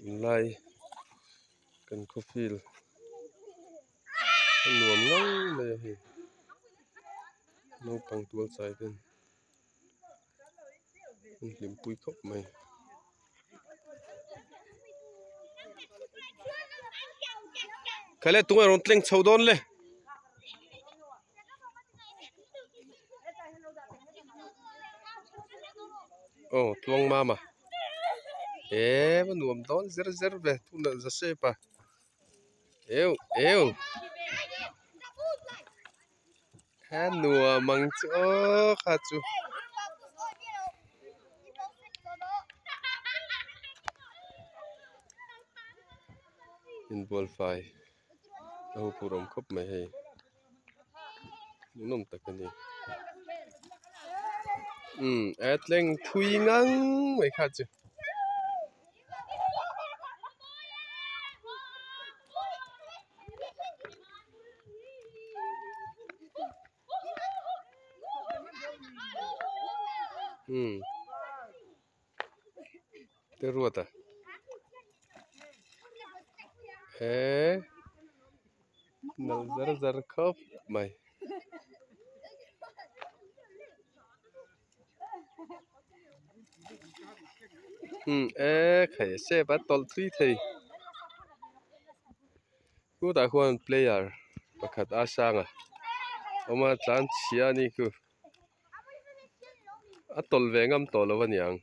Tunlai kan khawfil a nuam ngang mai a hei naupang tual chai ten an hlimpui khawp mai. Khaile tunge rawn tleng chho dawn le. Aw tluang mama e va nuam dawn zer zer ve tunah Joseph a eu eu a nuam ang chu aw kha chu. Inbual fai a huphurh awm khawp mai hei. Hmuhnawm tak a ni. Umm a tleng thui ngang mai kha chu. Umm te ruat a he. Nal zar zar khawp mai. Umm e khai step a tawlh thui thei. Chutah khuan player pakhat a sang a awm a tlan chhia a ni khu. A tawlh ve ngam tawh lo a niang.